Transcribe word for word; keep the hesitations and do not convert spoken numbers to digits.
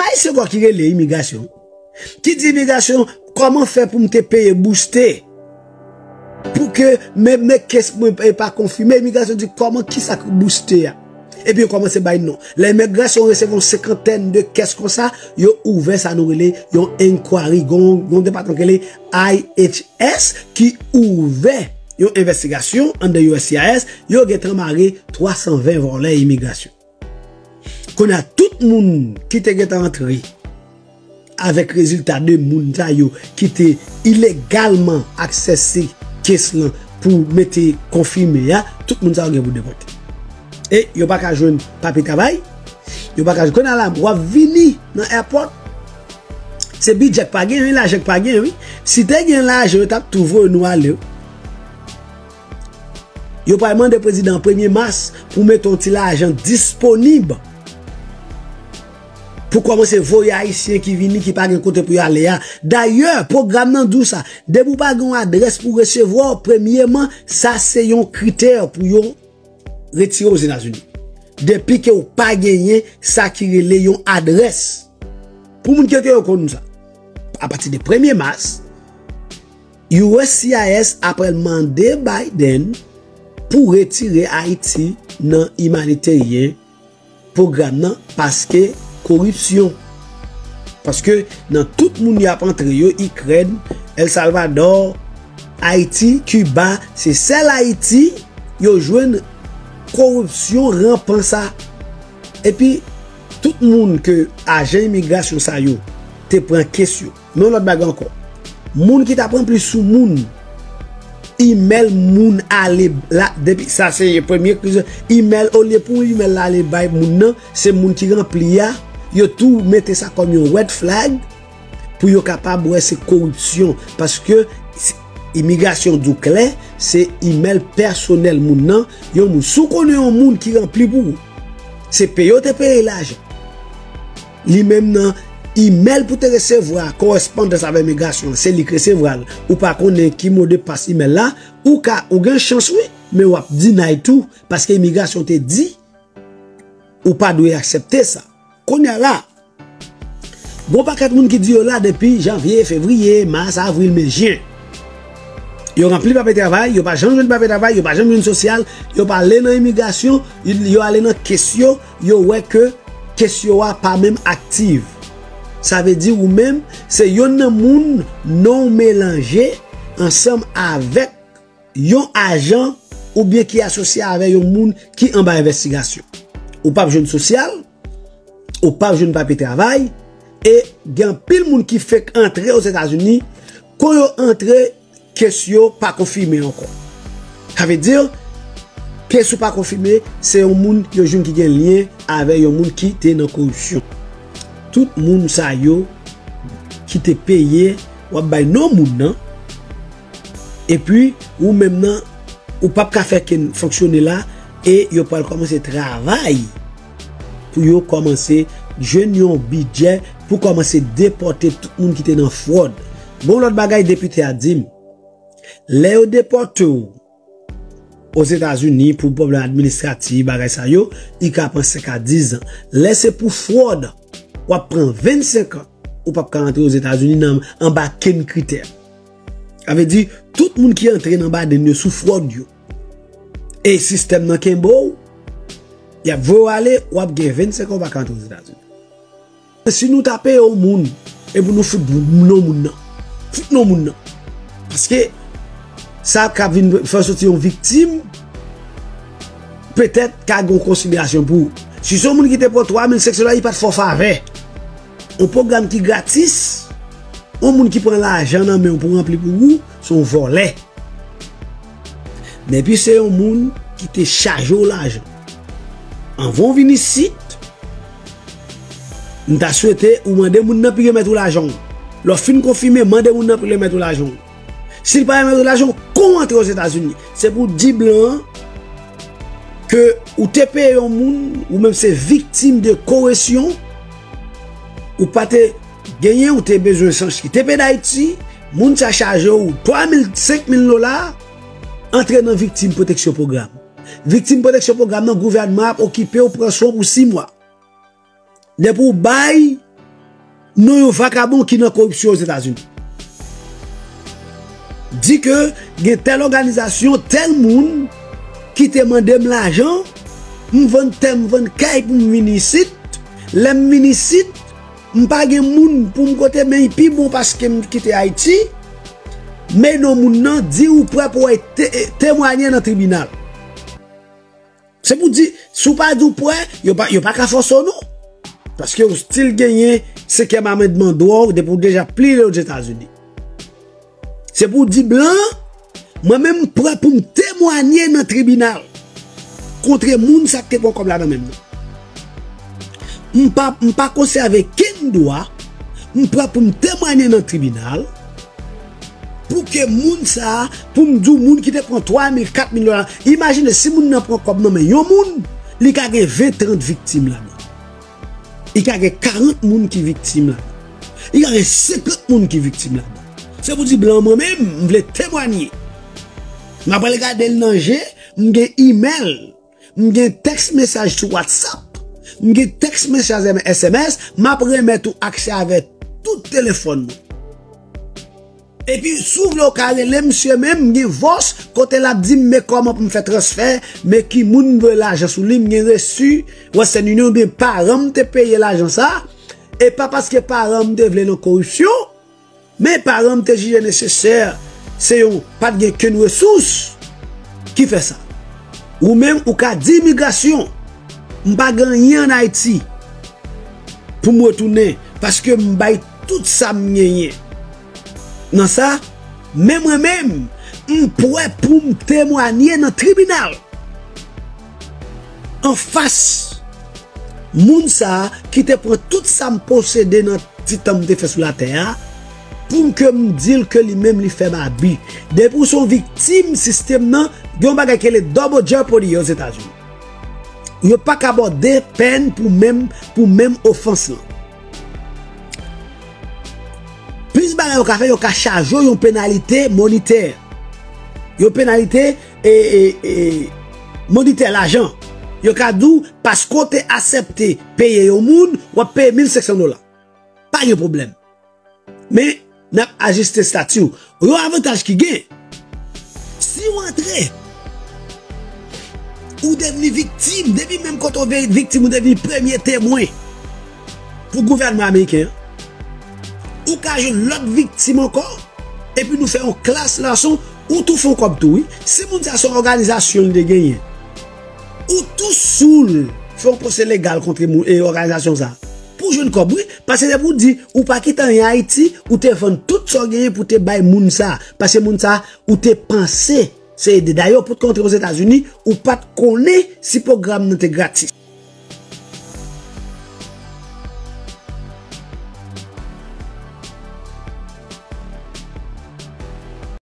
Ayisyen ankò ki rele imigrasyon, ki di imigrasyon, kòman fè pou m te peye bouste? Pou ke men, men kes mwen e pa konfime, imigrasyon di, kòman, kisa k bouste a? Epi yo kòmanse bay non. Lè imigrasyon resevwa yon senkantèn de kes konsa, yo ouvè sa nou rele yon inquiry, gon, gon depatman ki rele I H S ki ouvè yon envestigasyon anndan U S C I S, yo gentan mare twa san ven vòlè imigrasyon. Kounye a, tout moun ki te gentan antre avèk rezilta de moun sa yo ki te ilegalman aksese kes lan pou mete konfime a, tout moun sa yo gen pou depòte. E yo pa ka jwenn papye travay, yo pa ka jwenn. Kounye a la, w ap vini nan airport, se bidjè k pa gen, wi, lajan k pa gen, wi. Si te gen lajan, yo t ap tou voye nou ale, wi. Yo pral mande prezidan premye mas pou mete yon ti lajan disponib pou kòmanse voye Ayisyen ki vini, ki pa gen kote pou y ale a. Dayè, pwogram nan di w sa. Depi w pa gen yon adrès pou resevwa w, premyeman, sa se yon kritè pou yo retire w Ozetazini. Depi ke w pa genyen sa ki rele yon adrès. Pou moun ki yo konn sa. Apati de premye mas, U S C I S apral mande Biden pou retire Ayiti nan imaniteryen pwogram nan paske koripsyon. Paske nan tout moun y ap antre yo, Ikrèn, El Salvador, Ayiti, Kiba, se sèl Ayiti yo jwenn koripsyon ranpan sa. Epi, tout moun ke ajan imigrasyon sa yo te pran kes yo. Men yon lòt bagay ankò. Moun ki t ap ranpli sou moun, imèl moun ale la, depi sa se premye kriz, imèl, olye pou imèl la ale bay moun nan, se moun ki ranpli a, yo tou mete sa kòm yon red flag pou yo kapab wè se koripsyon. Paske s-, imigrasyon di w klè, se imèl pèsonèl moun nan, yon moun. Si w konnen yon moun ki ranpli pou ou, se peye yo te peye lajan. Li menm nan imèl pou te resevwa korespondans avè imigrasyon, se li k resevwa l. Ou pa konnen ki mo de pas imèl la, ou ka, ou gen chans wi, men w ap deny tou, paske imigrasyon te di, ou pa dwe aksepte sa. Kounye a la, gon pakèt moun ki di yo la depi janvye, fevriye, mas, avril, me, jen. Yo ranpli papye travay, yo pa janm jwenn papye travay, yo pa janm jwenn sosyal, yo pa ale nan imigrasyon, yo ale nan kes yo, yo wè ke kes yo a pa menm aktiv. Sa vle di ou menm, se yonn nan moun non w melanje ansanm avèk yon ajan oubyen ki asosye avè yon moun ki anba envestigasyon. Ou p ap jwenn sosyal, ou p ap jwenn papye travay, e gen anpil moun ki fenk antre Ozetazini, kon yo antre, kes yo pa konfime ankò. Sa vle di, kes ou pa konfime, se yon moun yo jwenn ki gen lyen avè yon moun ki te nan koripsyon. Tout moun sa yo ki te peye, w ap bay non moun nan, epi ou menm nan, ou p ap ka fè ken fonksyone la, e yo pral kòmanse travay pou yo kòmanse jwenn yon bidjè pou kòmanse depòte tout moun ki te nan fwòd. Bon, lòt bagay depite a di m, lè yo depòte w Ozetazini pou pwoblèm administratif, bagay sa yo, li ka pran senk a diz an. Lè se pou fwòd, w ap pran vennsenk an, ou p ap ka rantre Ozetazini nan anba kenn kritè. Sa vle di, tout moun ki antre nan Biden yo sou fwòd yo. E sistèm nan kenbe w, y ap voye w ale, w ap gen vennsenk an, ou pa ka antre Ozetazini. Si nou ta peye yon moun, epi nou fout non moun nan. Fout non moun nan. Paske sa ka vin fè soti yon viktim, petèt ka gen yon konsiderasyon pou ou. Si se yon moun ki te pran twa mil senk san dola, li pa t fè w favè. Yon pwogram ki gratis, yon moun ki pran lajan nan men w pou ranpli pou ou, se yon vòlè. Men epi se yon moun ki te chaje w lajan. Anvan w vin isit, m ta swete ou mande moun nan pou remèt ou lajan w. Lè w fin konfime, mande moun nan pou remèt ou lajan w. Si l pa remèt ou lajan w, kon w antre Ozetazini? Se pou w di blan an ke ou te peye yon moun, ou menm se viktim de koresyon, ou pa te genyen, ou te bezwen sansi te peye Dayiti, moun sa chaje w twa mil, senk mil dola, antre nan viktim pwoteksyon pwogram. Viktim pwoteksyon pwogram nan, gouvènman ap okipe w, pran swen w pou sis mwa. Depi w bay non yon vakabon ki nan koripsyon Ozetazini. Di ke gen tèl òganizasyon, tèl moun ki te mande m lajan, m vann tè, m vann kay pou m vin isit. Lè m vin isit, m pa gen moun pou m kote, men pi bon paske m kite Ayiti. Men non moun nan di ou prè pou w te, temwaye nan tribinal. Se pou di, si w pa di w prè, yo pa, yo pa ka fòse w non. Paske ou still genyen senkyèm amandman dwa w depi w deja pliye Ozetazini. Se pou di blan, mwen menm m prè pou m temwaye nan tribinal kontre moun sa k te pran kòb la nan men m nan. M pa, m pa konsève kenn dwa, m prè pou m temwaye nan tribinal, pou ke moun sa, pou m di w moun ki te pran twa mil, kat mil dola, imajine si moun nan pran kòb nan men yon moun, li ka gen ven, trant viktim ladan. Li ka gen karant moun ki viktim ladan. Li ka gen senkant moun ki viktim ladan. Se pou di blan mwen menm, m vle temwaye. M apral gade l nan je, m gen imèl, m gen tèks mesaj sou WhatsApp, m gen tèks mesaj S M S, m ap remèt ou aksè avè tout telefòn mwen. Epi, si w vle, w ka rele misye menm, m gen vòs, kote l ap di m, men kòman pou m fè transfè, men ki moun m voye lajan sou li, m gen resi, Western Union, oubyen paran m te peye lajan sa, e pa paske paran m te vle nan koripsyon, men paran m te jije nesesè, se yon, pa t gen kenn resous ki fè sa. Ou menm, ou ka di imigrasyon, m pa gen anyen ann Ayiti pou m retounen, paske m bay tout sa m genyen. Nan sa, men mwen menm, m prè pou m temwaye nan tribinal anfas moun sa a ki te pran tout sa m posede nan ti tan m te fè sou latè a, pou m ke m di l ke li menm li fè m abi. Depi w se yon viktim sistèm nan, gen yon bagay ki rele double jeopardy Ozetazini. Yo pa ka ba w de pèn pou menm, pou menm ofans lan. Plis bagay yo ka fè, yo ka chaje w yon penalite monitè. Yon penalite, e, e, e, monitè, lajan. Yo ka di w, paske w te aksepte peye yon moun, w ap peye mil senk san dola. Pa gen pwoblèm. Men, n ap ajiste estati w. Yon avantaj ki gen, si w antre, ou devni viktim, depi menm kote w ve-, viktim, ou devni premye temwen pou gouvènman ameriken an. Ou ka jwenn lòt viktim ankò, epi nou fè yon klas lason, ou tou fè yon kòb tou, wi. Si moun sa se yon òganizasyon li te genyen, ou tou sou l, fè yon pwosè legal kont moun, e òganizasyon sa. Pou jwenn kòb, wi. Paske depi w di, ou pa kite anyen Ayiti, ou te vann tout sa w genyen pou te bay moun sa. Paske moun sa, ou te panse se ede. Dayè, ou potko antre Ozetazini, ou pa t konnen si pwogram nan te gratis.